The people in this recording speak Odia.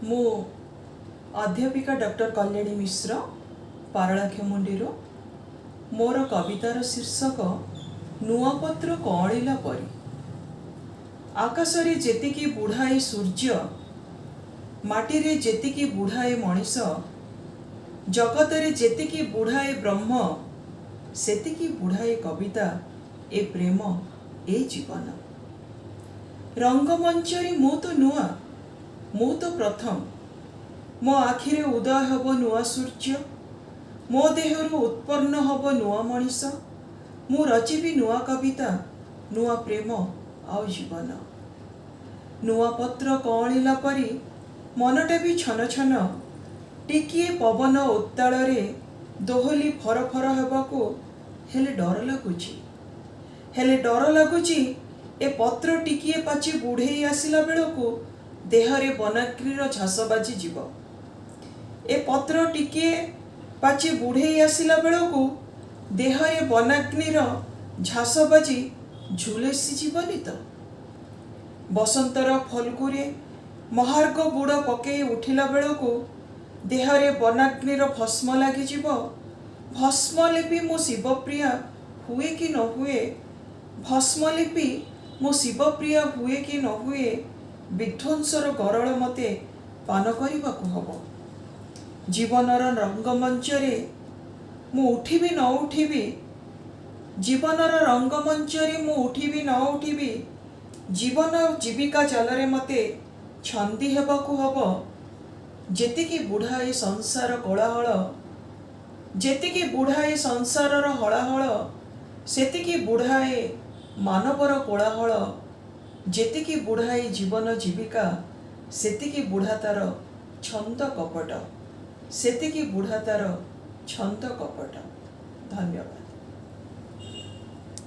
ମୁଁ ଅଧ୍ୟାପିକା ଡକ୍ଟର କଲ୍ୟାଣୀ ମିଶ୍ର, ପାରଳାଖେମୁଣ୍ଡିରୁ। ମୋର କବିତାର ଶୀର୍ଷକ ନୂଆପତ୍ର କଅଁଳିଲା ପରି। ଆକାଶରେ ଯେତିକି ବୁଢ଼ାଏ ସୂର୍ଯ୍ୟ, ମାଟିରେ ଯେତିକି ବୁଢ଼ାଏ ମଣିଷ, ଜଗତରେ ଯେତିକି ବୁଢ଼ାଏ ବ୍ରହ୍ମ, ସେତିକି ବୁଢ଼ାଏ କବିତା, ଏ ପ୍ରେମ, ଏ ଜୀବନ। ରଙ୍ଗମଞ୍ଚରେ ମୁଁ ତ ନୂଆ, ମୁଁ ତ ପ୍ରଥମ। ମୋ ଆଖିରେ ଉଦୟ ହେବ ନୂଆ ସୂର୍ଯ୍ୟ, ମୋ ଦେହରୁ ଉତ୍ପନ୍ନ ହେବ ନୂଆ ମଣିଷ। ମୁଁ ରଚିବି ନୂଆ କବିତା, ନୂଆ ପ୍ରେମ ଆଉ ଜୀବନ। ନୂଆ ପତ୍ର କଅଁଳିଲା ପରି ମନଟା ବି ଛନ ଛନ। ଟିକିଏ ପବନ ଉତ୍ତାଳରେ ଦୋହଲି ଫର ଫର ହେବାକୁ ହେଲେ ଡର ଲାଗୁଛି, ହେଲେ ଡର ଲାଗୁଛି। ଏ ପତ୍ର ଟିକିଏ ପାଚି ବୁଢ଼େଇ ଆସିଲା ବେଳକୁ ଦେହରେ ବନାଗ୍ନିର ଝାସ ବାଜିଯିବ। ଏ ପତ୍ର ଟିକିଏ ପାଚି ବୁଢ଼େଇ ଆସିଲା ବେଳକୁ ଦେହରେ ବନାଗ୍ନିର ଝାସ ବାଜି ଝୁଲସି ଯିବନି ତ? ବସନ୍ତର ଫଲ୍ଗୁରେ ମହାର୍ଘ ବୁଡ଼ ପକେଇ ଉଠିଲା ବେଳକୁ ଦେହରେ ବନାଗ୍ନିର ଭସ୍ମ ଲାଗିଯିବ। ଭସ୍ମ ଲେପି ମୁଁ ଶିବପ୍ରିୟା ହୁଏ କି ନ ହୁଏ, ଭସ୍ମ ଲେପି ମୁଁ ଶିବପ୍ରିୟା ହୁଏ କି ନ ହୁଏ, ବିଧ୍ୱଂସର ଗରଳ ମୋତେ ପାନ କରିବାକୁ ହବ। ଜୀବନର ରଙ୍ଗମଞ୍ଚରେ ମୁଁ ଉଠିବି ନ ଉଠିବି, ଜୀବନର ରଙ୍ଗମଞ୍ଚରେ ମୁଁ ଉଠିବି ନ ଉଠିବି, ଜୀବନ ଜୀବିକା ଜାଲରେ ମୋତେ ଛନ୍ଦି ହେବାକୁ ହବ। ଯେତିକି ବୁଢ଼ା ଏ ସଂସାର କୋଳାହଳ, ଯେତିକି ବୁଢ଼ା ଏ ସଂସାରର ହଳାହଳ, ସେତିକି ବୁଢ଼ା ଏ ମାନବର କୋଳାହଳ। ଯେତିକି ବୁଢ଼ା ଏ ଜୀବନ ଜୀବିକା, ସେତିକି ବୁଢ଼ା ତାର ଛନ୍ଦ କପଟ, ସେତିକି ବୁଢ଼ା ତାର ଛନ୍ଦ କପଟ।